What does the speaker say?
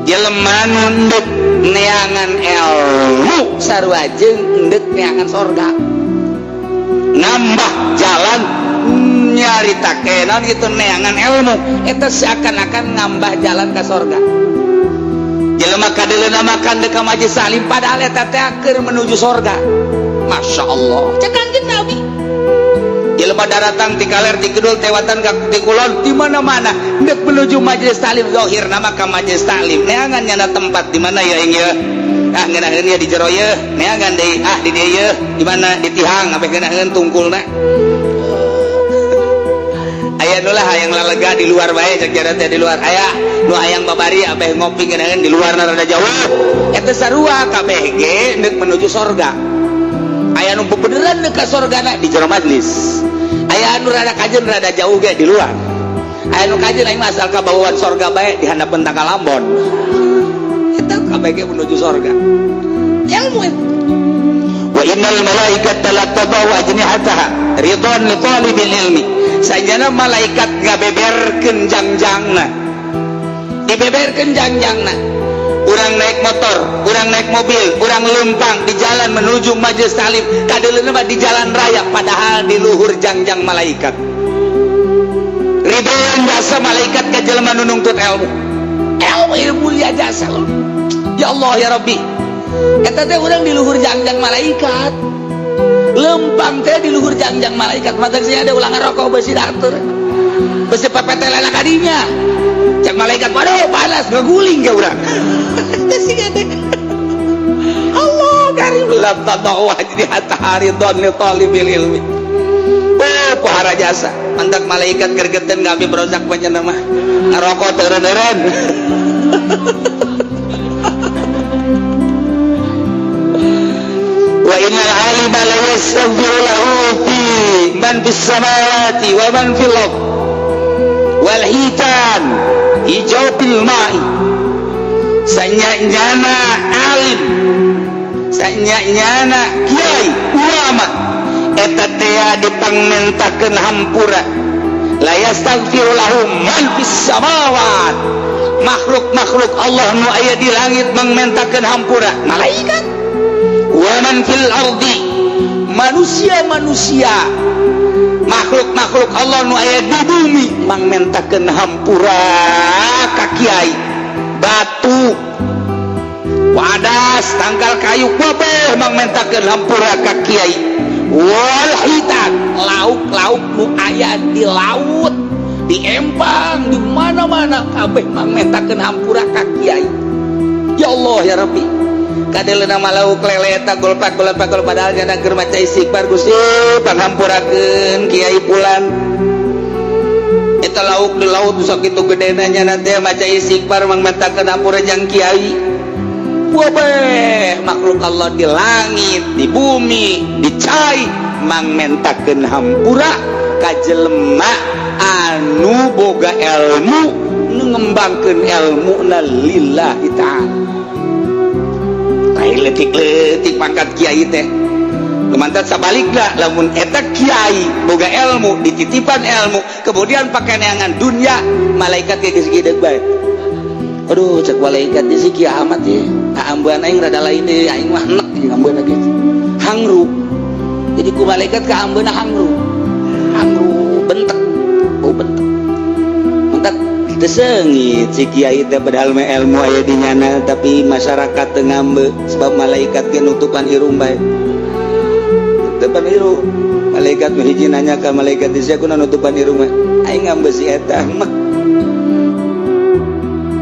Jelema nu endek neangan ilmu sarua jeung endek neangan sorga, nambah jalan nyarita kenan itu. Neangan ilmu eta seakan-akan nambah jalan ke sorga. Jelema kadeuleuna makan dek ka majelis taklim, padahal eta teh keur menuju sorga. Masya Allah, cek Kanjeng Nabi, jelema daratang ti kaler, ti kidul, ti wetan, ka ti kulon, di mana-mana dek menuju majelis taklim. Zahir nama ka majelis taklim, neangan nyana tempat di mana ya ing ya, ah, ngeunaheun ya di jero ye, neangan deui, ah, di dieu ye, di mana, di tihang sampai ngeunaheun tungkulna. Aya nu lah hayang lalega di luar bae, cek jara teh di luar. Aya nu hayang babari abeh ngopi ngeunaheun di luar, rada jauh. Eta sarua kabeh ge deuk menuju sorga. Aya nu bebeneran deuk ka sorgana di jero majlis, aya anu rada kajen, rada jauh ge di luar, aya nu kajen, aing mah asal ka bawaan sorga bae, di handapeun tangkal ambon. Eta kabeh ge menuju sorga ilmu itu. Wa innal malaikata la tadau ajnihataha ridwan li talibil ilmi. Sajana malaikat ngabeberkeun jangjangna, dibeberkeun jangjangna. Urang naik motor, urang naik mobil, urang lempang di jalan menuju majelis taklim, kadeuleuna mah di jalan raya, padahal di luhur jangjang malaikat. Ridhoan jasa malaikat ka jelema nu nungtut ilmu. Ilmu ilmu mulia jasa loh. Ya Allah, ya Rabbi, eta teh urang di luhur jangjang malaikat, lempang teh di luhur jangjang malaikat. Maka sih ada ulang rokok besi datur besi pepetelena kadinya, cek malaikat, waduh, panas, ngeguling ke urang. Teh sih ada Allah karim la tadau ajnihataha ridwan li talibil ilmi. Oh, pohara jasa mantak malaikat gergeten ngambil berozak banyak nama ngerokok teureun-eureun. Wa innal alima la yastaghfiru lahu fi man fis samawati wa man fil ard wal hitan hijau ma'i. Sanyana alim, sanyana kiai, ulama eta teh dipangmentakeun hampura. La yastaghfiru lahu man fis samawat, makhluk-makhluk Allah nu aya di langit mangmentakeun hampura malaikat, wa man fil ardi, manusia-manusia, makhluk-makhluk Allah nu aya di bumi mangmentakeun hampura ka kiai. Batu, wadas, tangkal kayu, kabeh mangmentakeun hampura ka kiai. Wal hitan, lauk-lauk nu aya di laut, di empang, di mana-mana, kabeh mangmentakeun hampura ka kiai. Ya Allah, ya Rabbi, kadeuleuna mah lauk lele eta golpak golpak gol, padahal nyana keur maca istighfar, Gusti, panghampurakeun kiai pulan. Eta lauk di laut sakitu gedena, nyana teh maca istighfar mangmentakeun hampura jang kiai. Wabeh makhluk Allah di langit, di bumi, di cai mangmentakeun hampura ka jelema anu boga ilmu, nu ngembangkeun ilmu na lillahi ta'ala. Lain leutik-leutik pangkat kiai teh. Lumantat sabalikna, lamun eta kiai boga ilmu, dititipan ilmu, kemudian pakai neangan dunia, malaikat ge geus gideg bae. Aduh, cek malaikat, di si kiamat ya, ambean aing rada lain deh, aing mah enek jeung ambeun ge hangru. Jadi ku malaikat ka ambeuna hangru hangru, bentek, bau bentek, mentak teu seungit si kiai teh. Padahal mah ilmu aya di nyana, tapi masyarakat teu ngambe sebab malaikat ge nutupan irung bae, nutupan irung. Malaikat mah hiji nanya ka malaikat, di sia kuna nutupan irung mah? Aing ngambe si eta mek.